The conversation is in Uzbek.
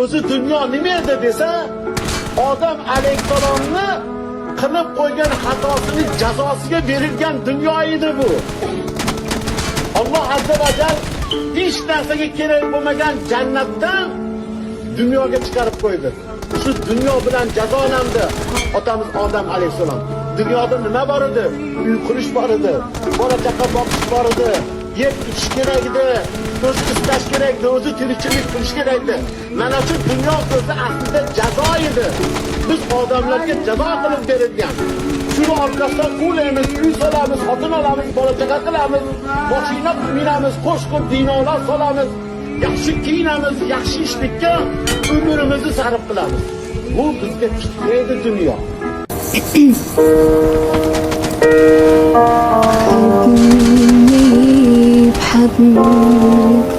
O'zi dunyo nima edi desa, Odam alayhissalomni qilib qo'ygan xatosini jazosiga berilgan dunyo edi bu. Alloh azza va jall hech narsaga kerak bo'lmagan jannatdan dunyoga chiqarib qo'ydi. Shu dunyo bilan jazolandi otamiz Odam alayhissalom. Dunyoda nima bor edi? Uy qurish bor edi, bola chaqa boqish bor edi, yeb ichish kerak edi, o'zi istash kerak edi, o'zi tirikchilik qilish kerak edi. Mana shu dunyo o'zi aslida jazo edi. Biz odamlarga jazo qilib berilgan. Shuni orqasidan quvlaymiz, uy solamiz, xotin olamiz, bola chaqa qilamiz, mashina minamiz, qo'shqir binolar solamiz, yaxshi kiyinamiz, yaxshi ishlikka umrimizni sarf qilamiz. Bu bizga fitna edi dunyo. خدني بحضنك.